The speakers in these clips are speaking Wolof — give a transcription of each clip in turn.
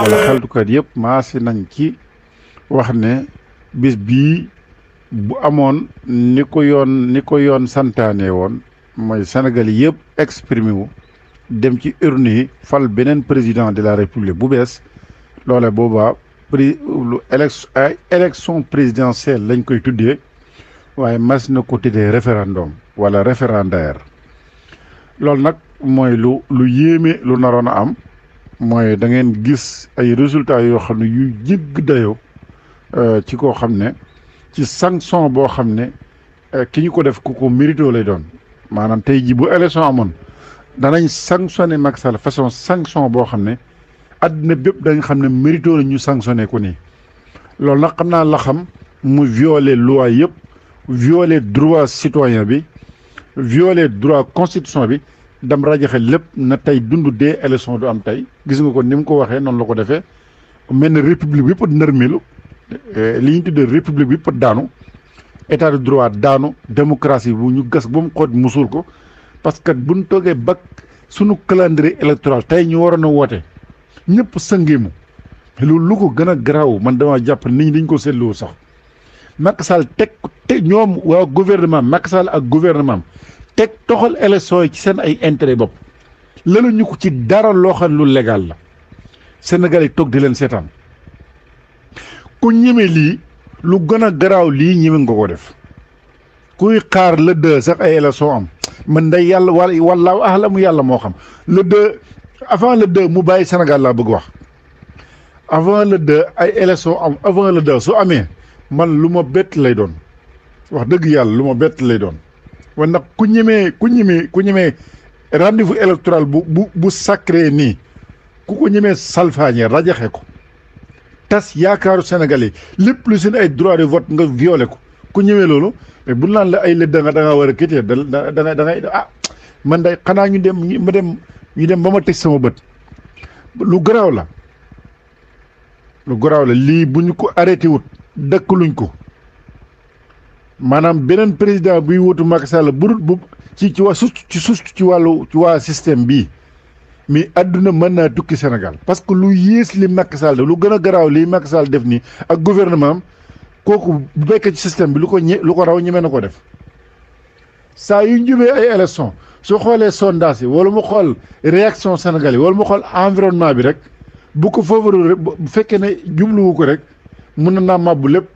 wala xeltukat yëpp maasi nañ ci wax ne bis bii bu amoon ni ko yoon santaane woon mooy Sénégal yëpp exprimé wu dem ci urne yi fal beneen président de la république bu bees loole boobaa élection présidentielle lañ koy tuddee waaye mas na ko tuddee référendum wala référendaire loolu nag mooy lu yéeme lu naroon a am mooy da ngeen gis ay résultats yoo xam ne yu jégg dayoo ci koo xam ne ci sanction boo xam ne ki ñu ko def ku ko mérito lay doon maanaam tey ji bu élection amoon danañ sanctionné Macky Sall façon sanction boo xam ne àddina bépp dañ xam ne mérito la ñu sanctionné ko nii loolu nag xam naa la xam mu violer loi yëpp violer droit citoyen bi violer droit constitution bi dam rajaxe lépp na tey dund dee élection du am tey gis nga ko ni mu ko waxee noonu la ko defee mel na république bi yëpp nërmeelu li ñu tuddee république bi yëpp daanu état de droit daanu démocratie bu ñu gas ba mu xoot musul ko parce que buñ toogee ba sunu calendrier électoral tey ñu waroon a woote ñëpp sëngeemu loolu lu ko gën a garaaw man dama jàpp nit ñi dañ ko seetlu sax Macky Sall te ñoom waa gouvernement Macky Sall ak gouvernement teg toxal élection yi ci seen ay intérêt bopp lalu ñu ko ci dara loo xam lu légal la Sénégal yi toog di leen seetaan ku ñeme lii lu gën a garaaw lii ñeme nga ko def kuy xaar le 2 sax ay élection am man day yàlla wallaahu ahlamu yàlla moo xam le 2 avant le 2 mu bàyyi Sénégal laa bëgg wax avant le 2 ay élection am avant le 2 su amee man lu ma bett lay doon wax dëgg yàlla lu ma bett lay doon wan nag ku ñemee rendez-vous électoral bu sacré nii ku ko ñemee salfaañe rajaxe ko tas yaakaaru Sénégal yi lépp lu seen ay droit de vote nga violé ko ku ñemee loolu mais bu naan la ay lëdd da nga war a quitter da ngay man day xanaa ñu dem ba ma teg sama bët lu garaaw la lii bu ñu ko arrêté wut dëkkaluñ ko maanaam beneen président buy wutu Macky Sall bu ci waa système bii mais àdduna mën naa tukki Sénégal parce que lu yées li Macky Sall def lu gën a garaaw lii Macky Sall def nii ak gouvernement am kooku bu fekkee ci système bi lu ko raw ñemee na ko def saa yu njubee ay élection soo xoolee sondage yi wala mu xool réaction Sénégal yi wala mu xool environnement bi rek bu ko favori rek bu fekkee ne jubluwu ko rek mun na naa màbbu lépp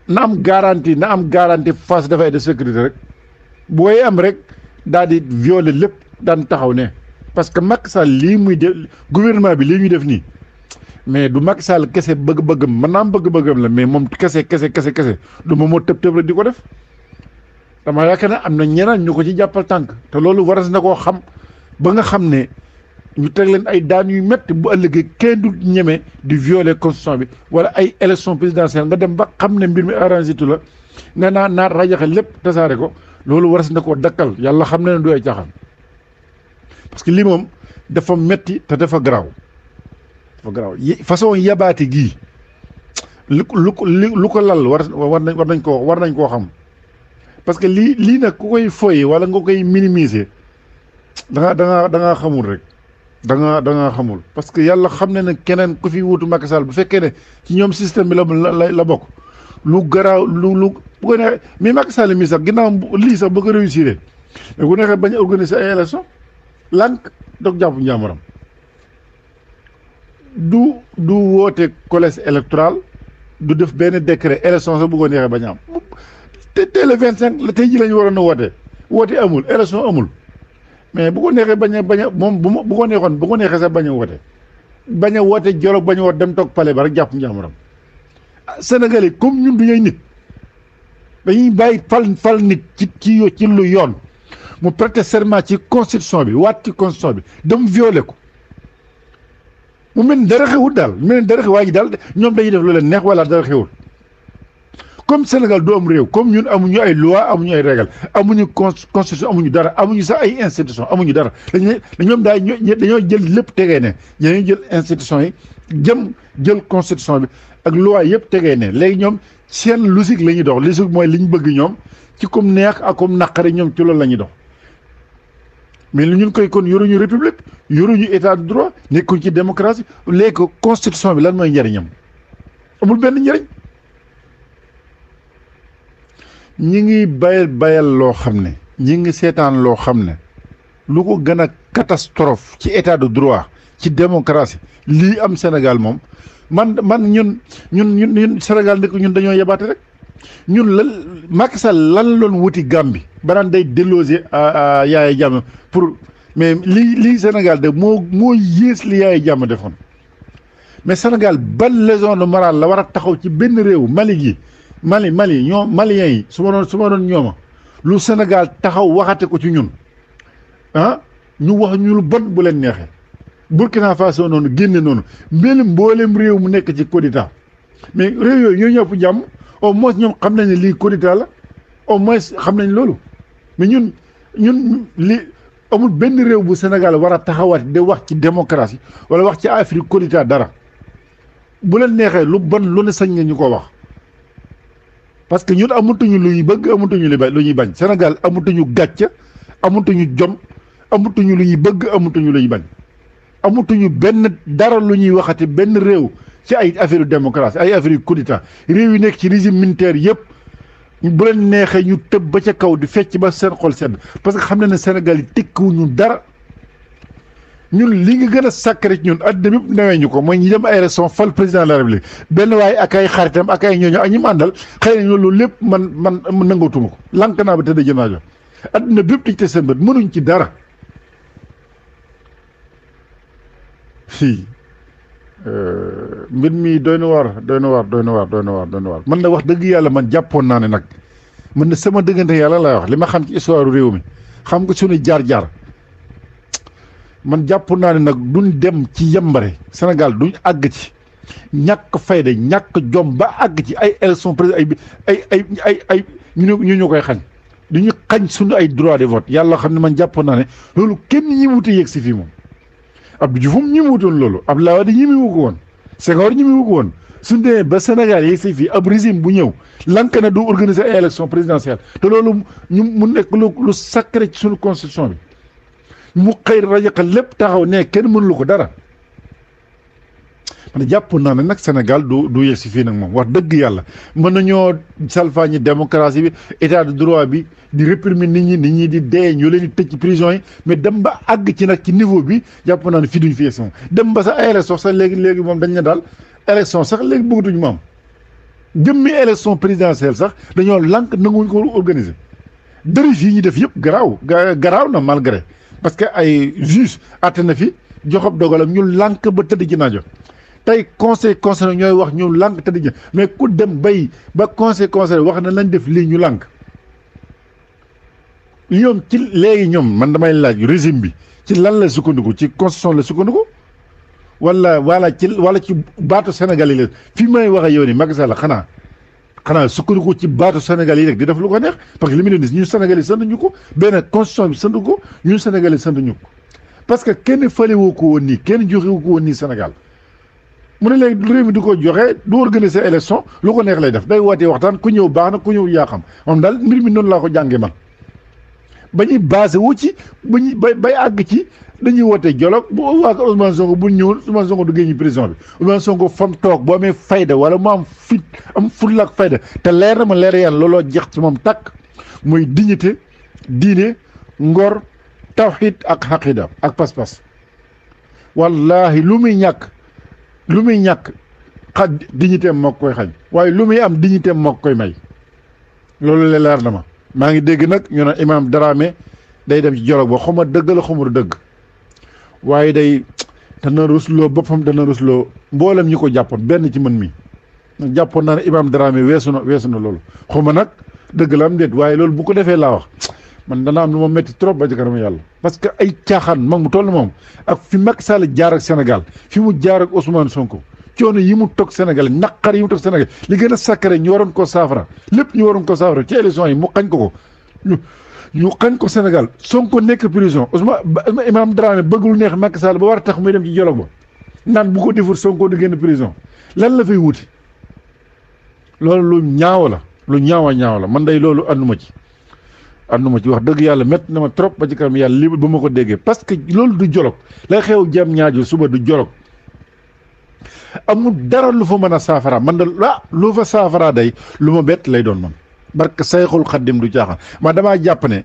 na am garantie face dafay de sécurité rek booy am rek daal di violer lépp daan taxaw ne parce que Macky Sall lii muy def gouvernement bi lii ñuy def nii mais du Macky Sall kese bëgg-bëggam mën naa am bëgg-bëggam la mais moom kese du moom moo tëb rek di ko def dama yaakaar ne am na ñeneen ñu ko ci jàppal tànk te loolu waras na koo xam ba nga xam ne ñu teg leen ay daan yu métti bu ëllëgee kenn du ñeme di violer constitution bi wala ay élection présidentielle nga dem ba xam ne mbir mi arrangé tu la nga naa rajaxe lépp tasaare ko loolu waras na koo dakkal yàlla xam ne du ay caaxaan parce que lii moom dafa metti te dafa garaaw façon yabaate gii lu ko lal war nañ koo xam parce que lii nag ku koy foye wala nga koy minimiser da nga xamul rek da nga xamul parce que yàlla xam ne keneen ku fi wutu Macky Sall bu fekkee ne ci ñoom système bi la bokk lu garaaw lu bu ko neexee mais Macky Sall mi sax ginnaaw lii sax ba ko réussir mais bu neexee bañ a organiser ay élection lànk dog jàpp njàmbaram du woote collège électoral du def benn décret élection sax bu ko neexee bañ a am te le 25 la tey ji lañu waroon a woote amul élection amul mais bu ko neexee bañ a moom bu ko neexee sax bañ a woote joroog bañ a woote dem toog palais ba rek jàpp njàmbaram Sénégal yi comme ñun du ñuy nit dañuy bàyyi fal nit ci lu yoon mu prêter serment ci constitution bi waat ci constitution bi dem violer ko mu mel ni dara xewul daal waa ji daal ñoom dañuy def lu leen neex wala dara xewul comme Sénégal du am réew comme ñun amuñu ay loi amuñu ay règle amuñu constitution amuñu dara amuñu sax ay institution amuñu dara ñoom dañoo jël lépp tegee ne dañoo jël institution yi jël constitution bi ak loi yëpp tegee ne léegi ñoom seen logique la ñuy dox logique mooy li ñu bëgg ñoom ci comme neex ak comme naqari ñoom ci loolu la ñuy dox mais lu ñun koy kon yoruñu république yoruñu état de droit nekkuñ ci démocratie léegi constitution bi lan mooy njëriñam amul benn njëriñ ñi ngi bayal loo xam ne ñi ngi seetaan loo xam ne lu ko gën a catastrophe ci état de droit ci démocratie lii am Sénégal moom man ñun Sénégal nekk ñun dañoo yebaate rek ñun lan Macky Sall lan loon wuti Gambie ba naan day déloger Yaya Jammeh pour mais lii Sénégal de moo yées li Yaya Jammeh defoon mais Sénégal ban leçon de morale la war a taxaw ci benn réew Mali gi Mali ñoom maliens yi su ma doon ñooma lu Sénégal taxaw waxate ko ci ñun ñu wax ñu lu bon bu leen neexee Burkina Faso noonu génne noonu mboolem réew mu nekk ci coup d'état mais réew yooyu ñoo ñëpp jàmm au moins ñoom xam nañ ne lii coup d'état la au moins xam nañ loolu mais ñun li amul benn réew bu Sénégal war a taxawaat de wax ci démocratie wala wax ci Afrique coup d'état dara bu leen neexee lu bon lu ne sañ nga ñu ko wax parce que ñun amatuñu lu ñuy bëgg amatuñu lu ñuy bañ Sénégal amatuñu gàcce amatuñu jom amatuñu lu ñuy bëgg amatuñu lu ñuy bañ amatuñu benn dara lu ñuy waxati benn réew ci ay affaire démocratie ay affaire coup d'état réew yi nekk ci régime militaire yëpp bu leen neexee ñu tëb ba ca kaw di fecc ba seen xol sedd parce que xam na ne Sénégal yi tekkiwuñu dara ñun li nga gën a sacré ci ñun àddina bépp nawee ñu ko mooy ñi dem ay élection fal président de la république benn waaye ak ay xaritam ak ay ñooñu ak ñi mu àndal xëy na loolu lépp man nangootuma ko lank naa ba tëdd jënaajo àddina bépp dañ te seen bët mënuñ ci dara fii mbir mi doy na waar man na wax dëgg yàlla man jàppoon naa ne nag man na sama dëggante yàlla lay wax li ma xam ci histoire réew mi xam nga suñu jaar-jaar man jàppoon naa ne nag duñ dem ci yambare Sénégal duñ àgg ci ñàkk fayda ñàkk jom ba àgg ci ay élection président ay ñu koy xañ duñu xañ suñu ay droit de vote yàlla xam ne man jàppoon naa ne loolu kenn ñi wute yegg si fii moom Abdou Diouf ñi mu wutoon loolu Abdoulaye Wade ñi mu ko woon Senghor ñi mu ko woon suñu demee ba Sénégal yi si fii ab régime bu ñëw lank na du organiser ay élection présidentielle te loolu mu nekk lu sacré ci suñu constitution bi mu xëy rajaxa lépp taxaw ne kenn mënulu ko dara man jàpp naa ne nag Sénégal du yegg si fii nag moom wax dëgg yàlla mën nañoo salfaañi démocratie bi état de droit bi di réprimer nit ñi di dee ñu leen di tëj ci prison yi mais dem ba àgg ci nag ci niveau bi jàpp naa ne fii duñ fi yegg si moom dem ba sax ay élection sax léegi moom dañ ne daal élection sax léegi bëggatuñu moom jëmmi élection présidentielle sax dañoo lànk nanguwuñ ko organiser dérive yi ñu def yëpp garaaw na malgré parce que ay juge àtte na fi joxob dogalam ñu lànk ba tëdd ci naajo tey conseil ñooy wax ñu lànk tëdd ci mais ku dem bay ba conseil wax na lañ def lii ñu lànk ñoom ci léegi ñoom man damay laaj régime bi ci lan la sukkandiku ci constitution la sukkandiku wala ci baatu Sénégal yi la fii may wax ak yow nii Macky Sall xanaa sukkandiku ci baatu Sénégal yi rek di def lu ko neex parce que li mu doon gis ñun Sénégal yi sant ñu ko benn constitution bi sant ko ñun Sénégal yi sant ñu ko parce que kenn falewu ko woon nii kenn joxewu ko woon nii Sénégal mu ne léegi réew mi di ko joxe du organiser élection lu ko neex lay def day wootee waxtaan ku ñëw baax na ku ñëw yaa xam moom daal mbir mi noonu laa ko jàngee man ba ñuy basé wu ci bay àgg ci dañuy woote dialogue bu waa ko Ousmane Sonko bu ñëwul Ousmane Sonko du génn prison bi Ousmane Sonko fam toog boo amee fayda wala mu am fit am fulla ak fayda te leer na ma leer yàlla looloo jeex ci moom takk muy dignité diine ngor tawxid ak xaqida ak pas-pas wallahi lu muy ñàkk dignité moo koy xañ waaye lu muy am dignité moo koy may loolu leer na ma maa ngi dégg nag ñu ne Imam Dramé day dem ci dialogue ba xuma dëgg la xuma du dëgg waaye day dana rusloo boppam dana rusloo mboolem ñi ko jàppoon benn ci mën mi jàppoon naa ne Imam Dramé weesu na loolu xuma nag dëgg la am déet waaye loolu bu ko defee laa wax man dana am lu ma métti trop ba ci kanam yàlla parce que ay caaxaan mag mu toll moom ak fi Macky Sall jaar ak Sénégal fi mu jaar ak Ousmane Sonko coono yi mu toog Sénégal naqar yi mu toog Sénégal li gën a sacré ñu waroon ko saafara lépp ñu waroon ko saafara ci élection yi mu xañ ko ñu xañ ko Sénégal Sonko nekk prison Ousmane Imam Dramé bëgg lu neex Macky Sall ba war a tax muy dem ci dialogue ba naan bu ko defur Sonko di génn prison lan la fay wuti loolu lu ñaaw la man day loolu ànduma ci ànduma ci wax dëgg yàlla métti na ma trop ba ci kanam yàlla lii ba ma ko déggee parce que loolu du dialogue lay xew jam ñaajo suba du dialogue amul dara lu fa mën a saafara man da lu fa saafara day lu ma bett lay doon man barke Sayxul Xaddim du caaxaan man damaa jàpp ne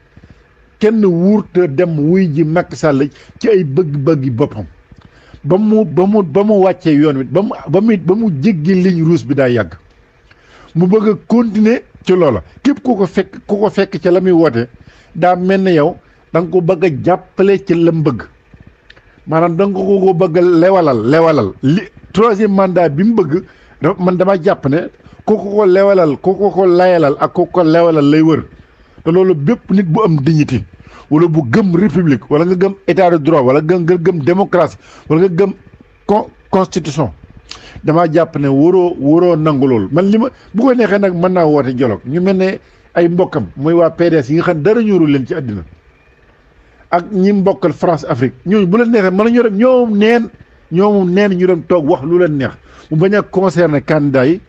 kenn wuurte dem wuy ji Macky Sall ci ay bëgg-bëggi boppam ba mu wàccee yoon wi ba mu jéggi ligne rouge bi daa yàgg mu bëgg a continuer ci loola képp ku ko fekk ci la muy woote daa mel ne yow da nga ko bëgg a jàppale ci la bëgg maanaam da nga ko bëgg a lewalal li troisième mandat bi mu bëgg man dama jàpp ne kooku ko lewalal kooku ko layalal ak kooku ko lewalal lay wër te loolu bépp nit bu am dignité wala bu gëm république wala nga gëm état de droit wala nga gëm démocratie wala nga gëm constitution damaa jàpp ne waroo nangu loolu man li ma bu ko neexee nag mën naa woote dialogue ñu mel ne ay mbokkam muy waa PDS yi nga xam dara ñorul leen ci àddina ak ñi mbokkal France Afrique ñooñu bu leen neexee mën nañu dem ñoom neen ñu dem toog wax lu leen neex mu bañ a concerner candidat yi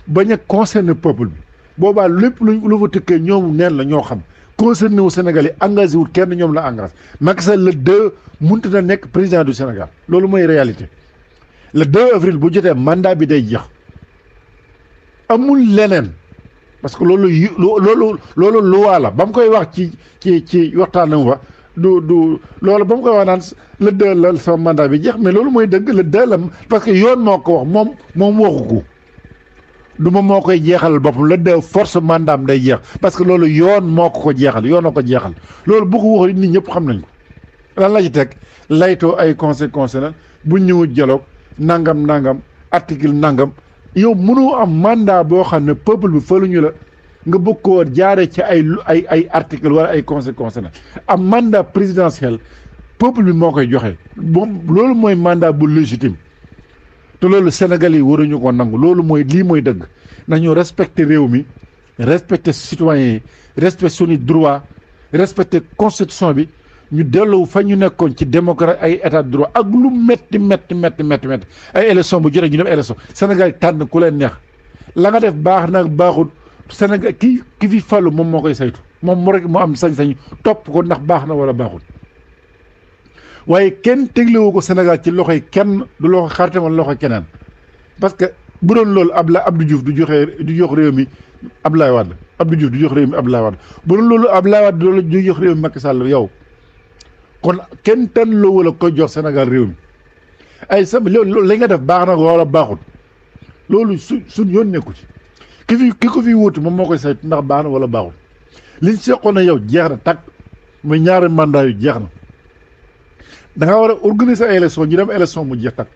bañ a concerner peuple bi boobaa lépp lu fa tëkkee ñoom neen la ñoo xam concerné wu Sénégal yi engagé wul kenn ñoom la engagé Macky Sall le 2 mënut na nekk président du Sénégal loolu mooy réalité le 2 avril bu jotee mandat bi day jeex amul leneen parce que loolu loi la ba mu koy wax ci waxtaanam wa du loolu ba mu koy wax naan le 2 la sama mandat bi jeex mais loolu mooy dëgg le 2 la parce que yoon moo ko wax moom waxu ko du ma moo koy jeexal boppam le 2 force mandaam day jeex parce que loolu yoon moo ko jeexal yoon na ko jeexal loolu bu ko waxee nit ñëpp xam nañ ko lan la ci teg laytoo ay conséquences na bu ñëw dialogue nangam article nangam yow mënoo am mandat boo xam ne peuple bi faluñu la nga bëgg koo jaare ci ay article wala ay conséquences na am mandat présidentiel peuple bi moo koy joxe moom loolu mooy mandat bu légitime te loolu Sénégal yi waruñu ko nangu loolu mooy lii mooy dëgg nañu respecter réew mi respecter citoyens yi respecter suñu droit respecter constitution bi ñu dellu fa ñu nekkoon ci démocratie ay état de droit ak lu metti ay élection bu jotee ñu dem élection Sénégal tànn ku leen neex la nga def baax nag baaxul Sénégal ki fi fallu moom moo koy saytu moom mu rek mu am sañ-sañ topp ko ndax baax na wala baaxul waaye kenn teglewu ko Sénégal ci loxoy kenn du loxo xaritam wala loxo keneen parce que bu doon loolu Abdou Diouf du jox réew mi Abdoulaye Wade Abdou Diouf du jox réew mi Abdoulaye Wade bu doon loolu Abdoulaye Wade du jox réew mi Macky Sall yow kon kenn tan loo wala koy jox Sénégal réew mi ay sama loolu la nga def baax na wala baaxul loolu suñ yoon nekku ci ki ko fi wuutu moom moo koy saytu ndax baax na wala baaxul liñ seqoon na yow jeex na tàkk muy ñaari mandat yu jeex na da nga war a organiser ay élection ñu dem élection mu jeex tàkk